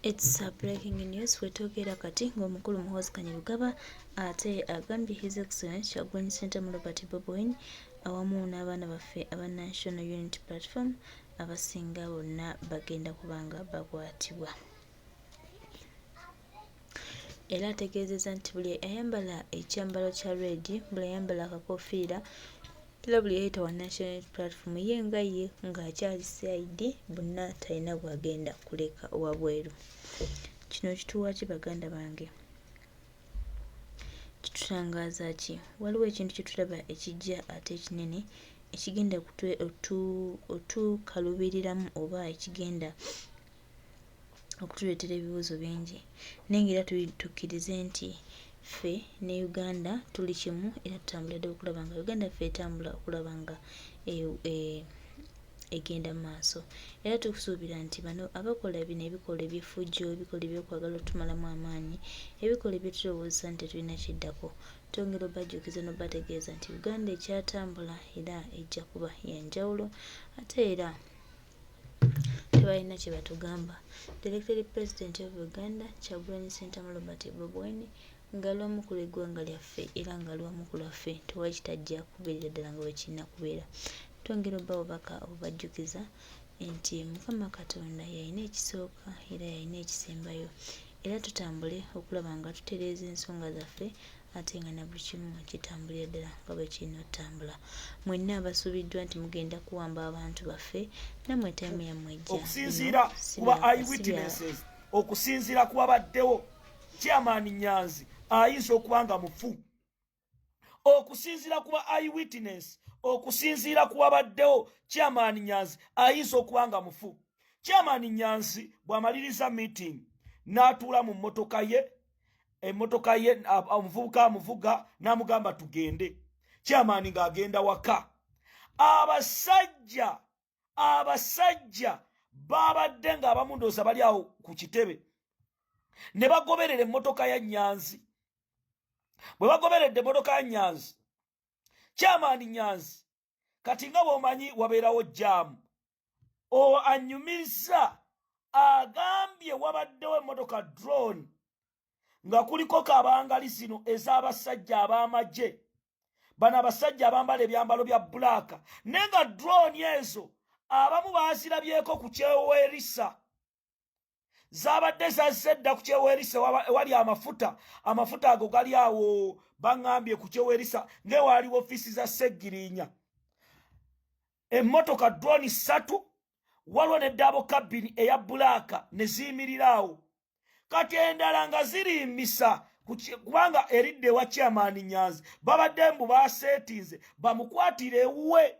It's a breaking news wetwogera kati ng'omukulu Muhoozi Kainerugaba ate agambye His Excellency Kyagulanyi Ssentamu Robert Bobi Wine awamu n'abaana baffe aba National Unity Platform abasinga bonna bagenda kubanga bakwatibwa. Era ategeezezza nti buli ayambala ekyambalo kya red, buli ayambala akakofiira era buli eyayita wa National Unity Platform ye nga ye ng'akyali CID bonna talina gw'agenda kuleka wabweru. Kino kituwa ki baganda bange? Kitutangaaza ki? Waliwo ekintu kye tulaba ekijja ate ekinene ekigenda otukaluubiriramu oba ekigenda okutuleetera ebibuuzo bingi naye nga era tukkirize nti ffe ne Uganda tuli kimu era tutambulira ddala okulaba nga Uganda yaffe etambula okulaba nga e, e, egenda mu maaso era tusuubira nti bano abakola bino ebikolwa eby'effujjo ebikolwa ebyokwagala otumalamu amaanyi ebikolwa ebyetulowooza nti tetulina kiddako twongera obajjukiza n'obategeeza nti Uganda ekyatambula era ejja kuba yanjawulo ate era tebalina kye batugamba. The elected president of Uganda, Kyagulanyi Ssentamu Robert Bobi Wine, ng'ali wamu ku lw'eggwanga lyaffe era ng'ali wamu ku lwaffe, tewali kitajja kubeerera ddala nga bwe kirina kubeera. Twongera obba obubaka obubajjukiza nti Mukama Katonda y'alina ekisooka era y'alina ekisembayo era tutambule okulaba nga tutereeza ensonga zaffe ate nga na buli kimu kitambulira ddala nga bwe kirina otambula. Mwenna abasuubiddwa nti mugenda kuwamba abantu baffe, nammwe time yammwe ejja. Okusinziira ku ba eyewitnesses, okusinziira ku babaddewo, Chairman Nyanzi ayinza okuba nga mufu. Okusinziira ku ba eyewitness, okusinziira ku babaddewo, Chairman Nyanzi ayinza okuba nga mufu. Chairman Nyanzi bw'amaliriza meeting n'atuula mu mmotoka ye, emmotoka ye omuvubuka amuvuga n'amugamba tugende. Chairman ng'agenda waka. Abasajja babadde ng'abamu ndowooza bali awo ku kitebe ne bagoberera emmotoka ya Nyanzi. Bwe bagoberedde emmotoka ya Nyanzi, Chairman Nyanzi kati nga bw'omanyi wabeerawo jaamu, o anyumizza agambye wabaddewo emmotoka drone nga kuliko kabangali zino ez'abasajja ab'amagye, bano abasajja abambala ebyambalo bya bulaaka, naye nga drone ezo abamu baazirabyeko ku kyewerisa zabadde zazze dda ku kyewerisa ewali amafuta. Amafuta ago gali awo baŋŋambye ku kyewerisa ng'ewaaliwo ofiisi za Ssegirinya. Emmotoka drone ssatu, waliwo ne double cabin eya bulaaka ne ziyimirira awo. Kati endala nga zirimbisa kubanga eridde ewa Chairman Nyanzi babadde mbu baseetinze bamukwatire ewuwe.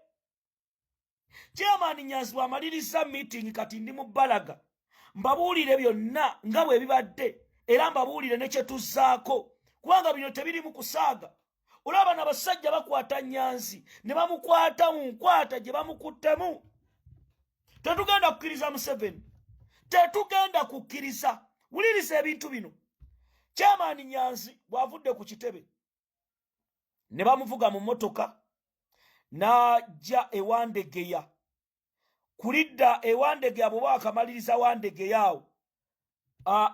Chairman Nyanzi bw'amaliriza meeting, kati ndi mu bbalaga mbabuulire byonna nga bwe bibadde era mbabuulire ne kye tuzzaako, kubanga bino tebirimu kusaaga. Olaba bano abasajja bakwata Nyanzi ne bamukwata mu nkwata gye bamukuttemu. Tetugenda kukkiriza Museveni, tetugenda kukkiriza. Wuliriza ebintu bino. Chairman Nyanzi bw'avudde ku kitebe ne bamuvuga mu mmotoka n'ajja ewandegeya kulidda ewandegeya. Bw'oba wakamaliriza Wandegeya awo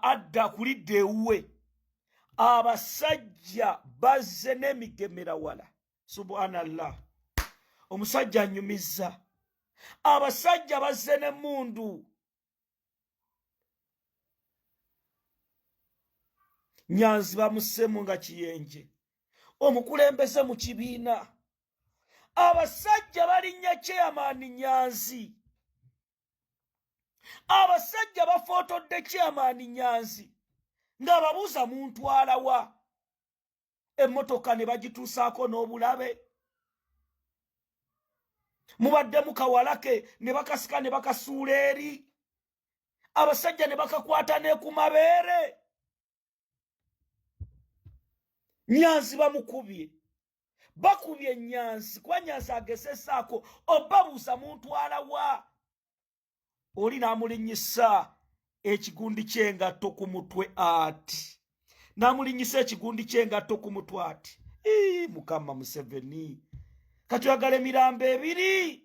adda kulidda ewuwe. Abasajja bazze n'emigemera wala. Subhanallah, omusajja anyumizza abasajja bazze n'emmundu. Nyanzi bamussemu nga kiyenje omukulembeze mu kibiina. Abasajja balinnya Chairman Nyanzi, abasajja bafootodde Chairman Nyanzi ng'ababuuza muntwala wa? Emmotoka ne bagituusaako n'obulabe, mubaddemu kawalake ne bakasika ne bakasuula eri, abasajja ne bakakwata ne ku mabeere. Nyanzi bamukubye, bakubye Nyanzi kuba Nyanzi agezesaako obabuuza muntwala wa? Oli n'amulinnyisa ekigundi ky'engatto ku mutwe ati, n'amulinnyisa ekigundi ky'engatto ku mutwe ati. Ii, Mukama Museveni, kati oyagala emirambo ebiri,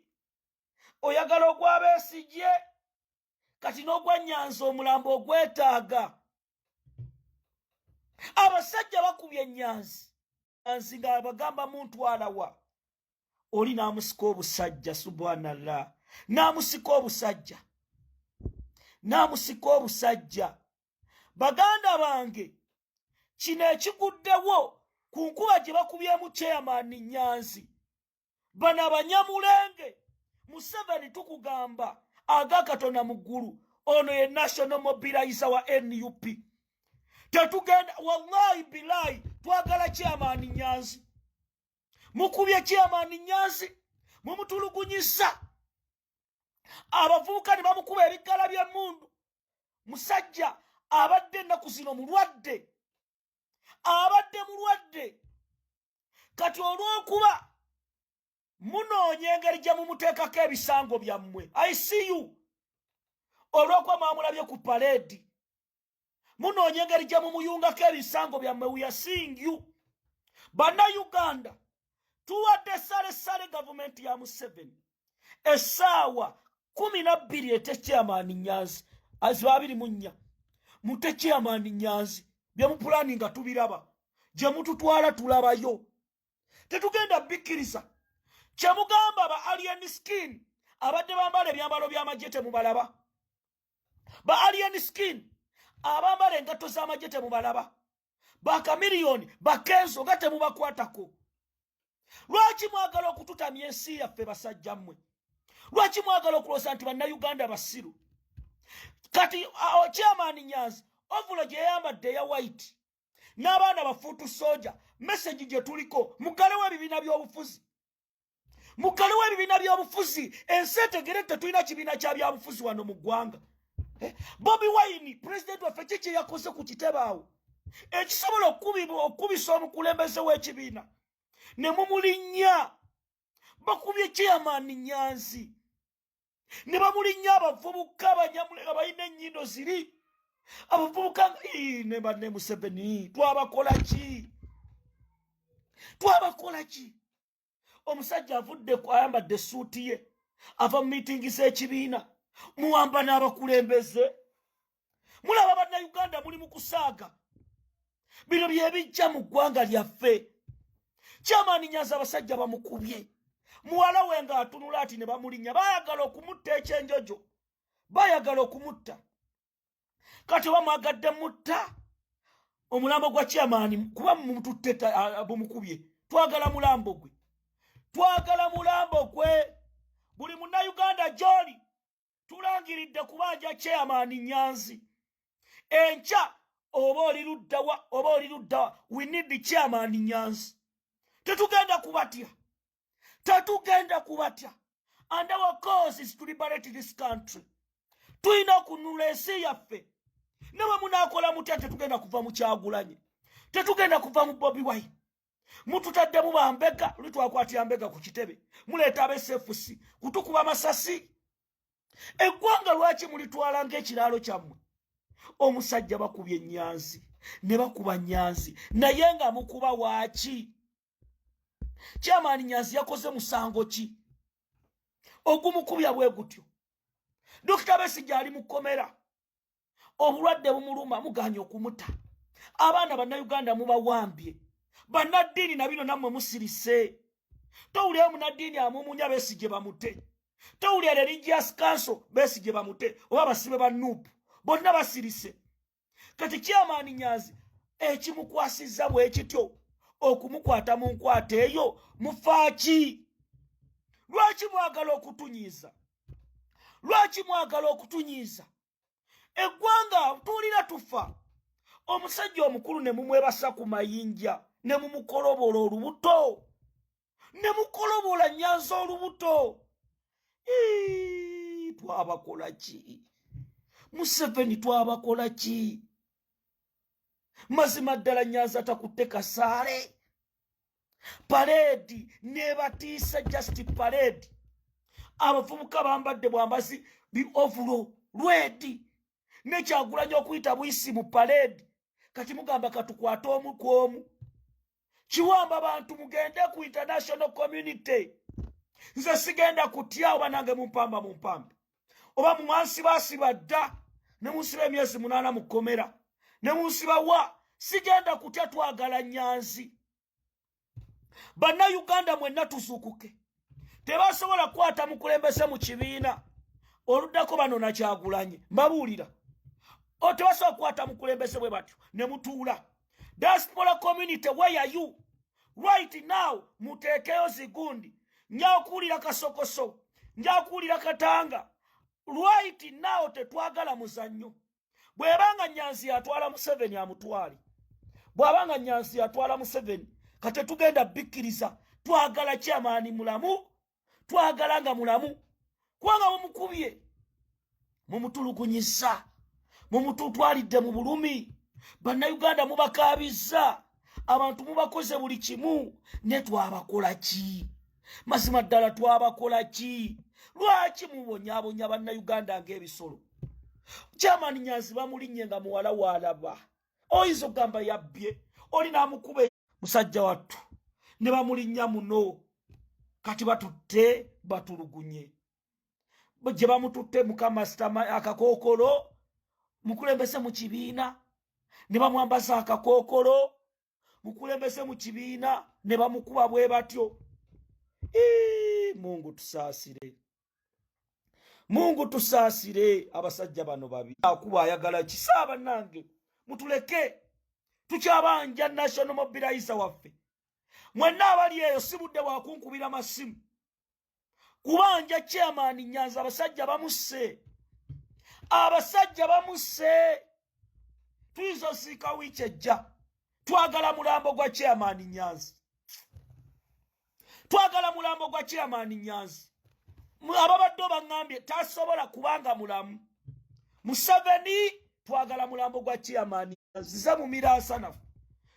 oyagala ogw'Abesigye. Kati n'ogwa Nyanzi omulambo ogwetaaga. Abasajja bakubye Nyanzi, Nyanzi nga bagamba muntwalawa, oli n'amusika obusajja. Subhanallah, n'amusika obusajja, n'amusika obusajja. Baganda bange, kino ekiguddewo ku nkuba gye bakubyemu Chairman Nyanzi, bano Abanyamulenge, Museveni tukugamba aga Katonda mu ggulu. Ono ye national mobilizer wa NUP. Tetugenda, wallahi bilahi, twagala Chairman Nyanzi. Mukubye Chairman Nyanzi, mumutulugunyisa, abavubuka ne bamukuba ebigala by'emmundu. Musajja abadde ennaku zino mulwadde, abadde mulwadde. Kati olw'okuba munoonya engeri gye mumuteekako ebisango byammwe, icu, olw'okuba mwamulabye ku parade, munoonya engeri gye mumuyungako ebisango byammwe. We are seeing you. Bannayuganda, tuwadde salesale gavumenti ya Museveni essaawa 12 ete Chairman Nyanzi, aziba 24. Mute Chairman Nyanzi. Byemupulani nga tubiraba, gye mututwala tulabayo, tetugenda bikkiriza. Kyemugamba ba alien skin abadde bambala ebyambalo by'amagye temubalaba? Ba alien skin abambala engatto z'amagye temubalaba? Bakamiliyoni, bakenzo nga temubakwatako? Lwaki mwagala okututamya ensi yaffe, basajja mmwe? Lwaki mwagala okulowooza nti Bannayuganda basiru? Kati Chairman Nyanzi overall gye yayambadde eya white n'abaana ba foot soldier, message gye tuliko: muggalewo ebibiina by'obufuzi, muggalewo ebibiina by'obufuzi, ensi etegere tetulina kibiina kya byabufuzi wano mu ggwanga. Eh, Bobi Wine pulezidenti waffe, ki kye yakoze ku kitebe awo ekisobola okukubisa omukulembeze w'ekibiina ne mumulinnya? Bakubye Chairman Nyanzi ne bamulinnya, abavubuka abalina ennyindo ziri, abavubuka ne banne. Museveni, twabakola ki? Twabakola ki? Omusajja avudde, ayambadde essuuti ye, ava mu miitingi z'ekibiina, muwamba n'abakulembeze. Mulaba Bannayuganda muli mu kusaaga. Bino byebijja mu ggwanga lyaffe. Chairman Nyanzi abasajja bamukubye, muwala we ng'atunula ati ne bamulinnya. Baayagala okumutta ekyenjojo, baayagala okumutta. Kati oba mwagadde mutta omulambo gwa chairman, kuba mumututte, bumukubye, twagala mulambo gwe, twagala mulambo gwe. Buli Munnayuganda gy'oli, tulangiridde kubanja Chairman Nyanzi enkya. Oba oli luddawa, oba oli luddawa, we need Chairman Nyanzi. Tetugenda kubatya, tetugenda kubatya, and our cause is to liberate this country. Tulina okununula ensi yaffe. Ne bwe munaakola mutya, tetugenda kuva mu Kyagulanyi, tetugenda kuva mu Bobi Wine. Mututaddemu bambega, luli twakwatira mbega ku kitebe, muleeta ab'SFC kutukuba masasi. Eggwanga lwaki mulitwala ng'ekiraalo kyammwe? Omusajja bakubye Nyanzi ne bakuba Nyanzi, naye nga mukuba waaki? Chairman Nyanzi yakoze musango ki ogumukubya bwe gutyo? Dokita Besigye ali mu kkomera, obulwadde bumuluma, muganye okumuta. Abaana Bannayuganda mubawambye. Bannaddiini na bino nammwe musirise. Towulira munaddiini amumunya Besigye bamute? Towulira religious council, Besigye bamute oba basibe? Ba NUP bonna basirise. Kati Chairman Nyanzi ekimukwasizza bwe kityo okumukwata mu nkwata eyo, mufaaki? Lwaki mwagala okutunyiiza? Lwaki mwagala okutunyiiza eggwanga? Tuwulira tufa. Omusajja omukulu ne mumwebasa ku mayinja, ne mumukolobola olubuto, ne mukolobola Nyanza olubuto. Twabakola ki, Museveni? Twabakola ki? Mazima ddala Nyanza takutte kasaale. Parade nebatiisa, just parade. Abavubuka bambadde bwambazi bi overall red, nekyagulanya okuyita buyisi mu parade. Kati mugamba katukwate omu ku omu kiwamba bantu. Mugende ku international community. Nze sigenda kutya, oba nange mumpamba, mumpambe. Oba mumwansibaasiba dda ne munsiba emyezi 8 mu kkomera ne munsiba wa, sigenda kutya. Twagala Nyanzi. Bannayuganda mwenna tuzuukuke. Tebasobola kukwata mukulembeze mu kibiina oluddako bano nakyagulanye. Mbabuulira, tebasobola kukwata mukulembeze bwe batyo ne mutuula. Diaspora community, where are you right now? Muteekeyo zigundi. Njakuwulira kasokoso, njakuwulira katanga. Right now tetwagala muzannyo. Bw'ebanga Nyanzi yatwala Museveni, amutwale. Bw'abanga Nyanzi yatwala Museveni, katetugenda bikkiriza. Twagala kyamaani mulamu, twagala nga mulamu, kubanga mumukubye, mumutulugunyizza, mumututwalidde mu bulumi. Bannayuganda mubakaabizza, abantu mubakoze buli kimu. Ne twabakola ki? Mazima ddala twabakola ki? Lwaki mubonyaabonya Bannayuganda ng'ebisolo? Chairman Nyanzi bamulinnye nga muwala waalaba, oyinza okugamba yabbye. Oli n'amukuba musajja wattu ne bamulinnya muno. Kati batutte batulugunye gye bamututte. Mukama akakookolo mukulembeze mu kibiina ne bamwambaza akakookolo, mukulembeze mu kibiina ne bamukuba bwe batyo. Mungu tusaasire, Mungu tusaasire. Abasajja bano babi. Akuba ayagala kisaaba. Nange mutuleke, tukyabanja national mobilizer waffe. Mwenna abali eyo, si budde bwakunkubira masimu kubanja chairman Nyanza. Abasajja bamusse, abasajja bamusse. Tuyinza osiika wiiki ejja. Twagala mulambo gwa chairman Nyanzi, twagala mulambo gwa chairman Nyanzi. Ababadde baŋŋambye tasobola kubanga mulamu Museveni. Twagala mulambo gwa chairman. Nzize mu miransanafu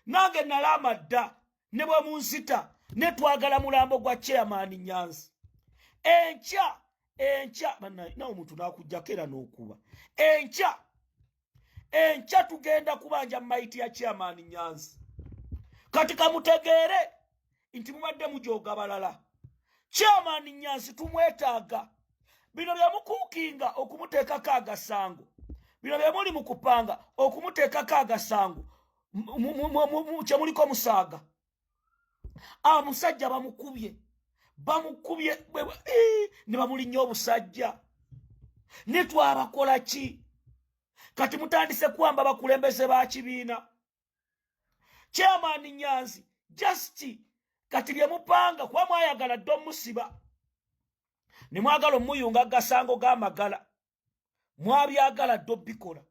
nange nalaama dda ne bwe munzita, ne twagala mulambo gwa chairman Nyanzi. Enkya, enkya nawe omuntu nakugjako era n'okuba enkya. Enkya tugenda kubanja maiti ya chairman Nyanzi. Kati kamutegeere nti mubadde mujooga balala. Chairman Nyanzi tumwetaaga. Bino byemukuukinga okumuteekako agasango, bino byemuli mu kupanga okumuteekako agasango, kyemuliko musaaga. Omusajja bamukubye, bamukubye ne bamulinnya obusajja. Ne twabakola ki? Kati mutandise kuwamba bakulembeze ba kibiina. Chairman Nyanzi, just kati byemupanga, kuba mwayagala dde omusiba ne mwagala omuyunga gasango g'amagala, mwabyagala dde obikola.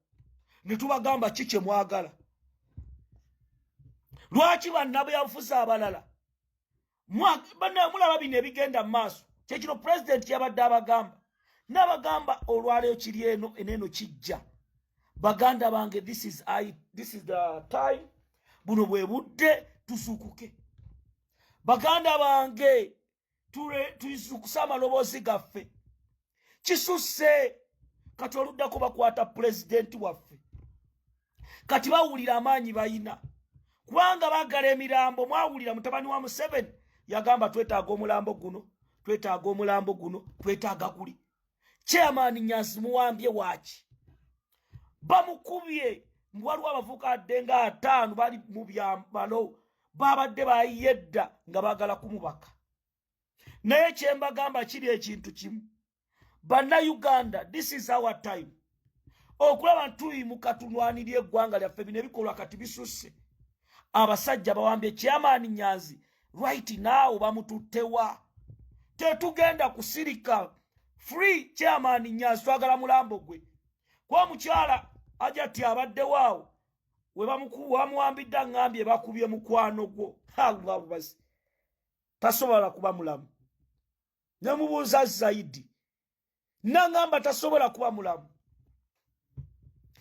Ne tubagamba ki kye mwagala? Lwaki bannabyabufuzi abalala mulaba bino ebigenda mu maaso? Kyekino pulezidenti yabadde abagamba n'abagamba olwaleero kiri eno eneeno kijja. Baganda bange, this is the time. Buno bwe budde tuzuukuke. Baganda bange, tuzuukuse amaloboozi gaffe. Kisusse. Kati oluddako bakwata pulezidenti waffe. Kati bawulira amaanyi bayina kubanga baagala emirambo. Mwawulira mutabani wa Museveni yagamba, "Twetaaga omulambo guno, twetaaga omulambo guno, twetaaga guli." Chairman Nyanzi muwambye waaki? Bamukubye. Waliwo abavubuka adde nga 50 bali mu byambalo, babadde bayiye dda nga baagala kumubaka. Naye kyembagamba kiri ekintu kimu, Bannayuganda, this is our time okulaba ntuyimuka tulwanirya eggwanga lyaffe. Bino ebikolwa kati bisusse. Abasajja bawambye chairman Nyanzi. Right now bamututtewa? Tetugenda kusirika. Free chairman Nyanzi. Twagala mulambo gwe, kuba omukyala Ajati abaddewaawo webamuwambidde aŋŋambye bakubye mukwano gwo. Allahu, tasobola kuba mulamu. Nemubuuza Zaidi, naŋŋamba tasobola kuba mulamu.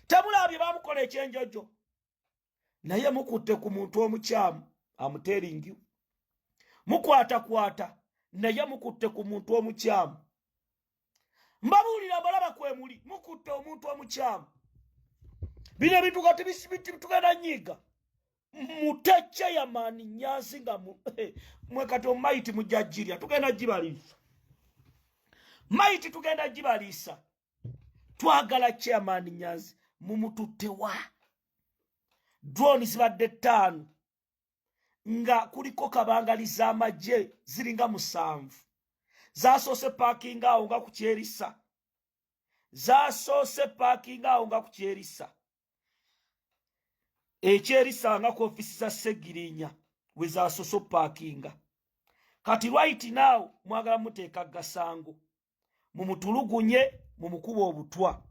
Temulabye bamukola ekyenjojo, naye mukutte ku muntu omukyamu. Am telling you, mukwatakwata, naye mukutte ku muntu omukyamu. Mbabuulira, mbalaba kwemuli, mukutte omuntu omukyamu. Bino ebintu kati tugenda nyiiga. Mute chairman Nyanzi nga mwe kati omaiti mujja girya. Tugenda gibaliisa maiti, tugenda gibaliisa. Twagala Chairman Nyanzi. Mumututtewa? Drone zibadde 5 nga kuliko kabangali z'amagye ziringa 7. Zasoose parking awo nga ku Kyerisa, zasoose parking awo nga ku Kyerisa, ekyerisa nga ku ofisi za Segirinya we zasoose opaakinga. Kati right now mwagala muteeka gasango, mumutulugunye, mumukuba obutwa.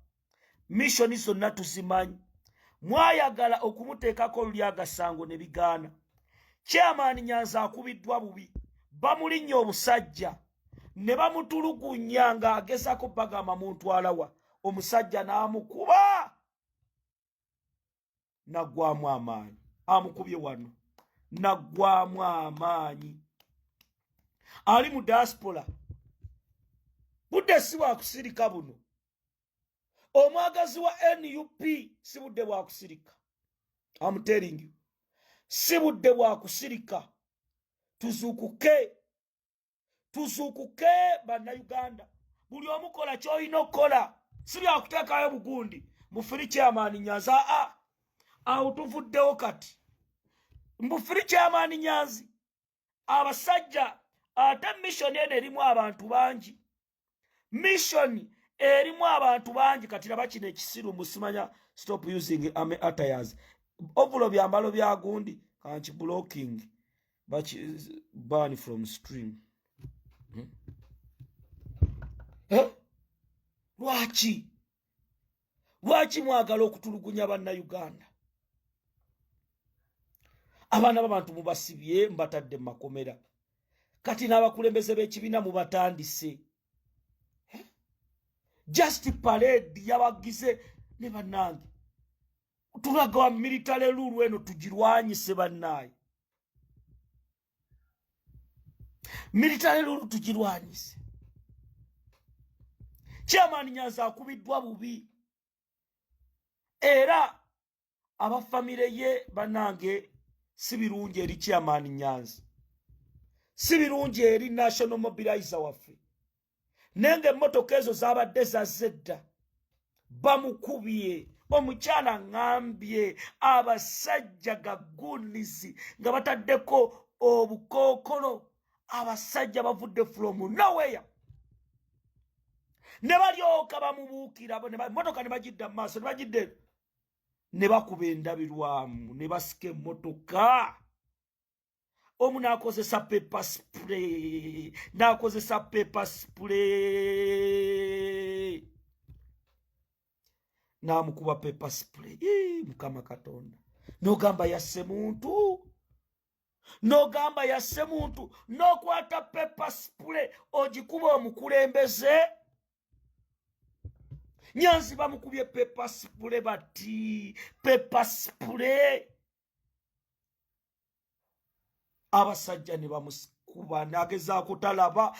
Mission zonna tuzimanyi. Mwayagala okumuteekako oluli agasango ne bigaana. Chairman Nyanzi akubiddwa bubi, bamulinnya obusajja ne bamutulugunya ng'agezaako bagamba muntwalawa, omusajja n'amukuba naggwamu amaanyi. Amukubye wano naggwamu amaanyi. Ali mu diaspora, budde si bwakusirika buno. Omwagazi wa NUP, si budde bwakusirika. I'm telling you, si budde bwakusirika. Tuzuukuke, tuzuukuke Bannayuganda. Buli omukola kyolina okukola, si byakuteekayo bugundi mufiri Chairman Nyanzi. Aa, awo tuvuddewo kati. Mbufiri Chairman Nyanzi, abasajja ate mission eno erimu abantu bangi, mission erimu abantu bangi. Kati raba kino ekisiru musimanya. Stop using army attires, ovulo byambalo bya gundi kanki blocking ban from stream. Eh? Lwaki mwagala okutulugunya Bannayuganda? Abaana b'abantu mubasibye, mbatadde mu makomera. Kati n'abakulembeze b'ekibiina mubatandise. Eh? Just parade yabagize ne bannange. Tulaga wa military rule eno tugirwanyise bannaaye. Military rule tugirwanyise. Chairman Nyanzi akubiddwa bubi, era abafamire ye bannange si birungi eri Chairman Nyanzi, si birungi eri national mobilizer waffe. Naye ng'emmotoka ezo zabadde zazze dda, bamukubye omukyala. Ŋŋambye abasajja gagunizi nga bataddeko obukookolo, abasajja bavudde from nowhere ne balyoka bamubuukira motoka ne bagidda mu maaso ne bagidda ne bakuba endabirwamu ne basika emmotoka. Omu n'akozesa pepper spray, n'akozesa pepper spray n'amukuba pepper spray. Mukama Katonda, n'ogamba yasse muntu, n'ogamba yasse muntu, n'okwata pepper spray ogikuba omukulembeze. Nyanzi bamukubye pepper spray, bati pepper spray, abasajja ne bamukuba, nagezaako talaba.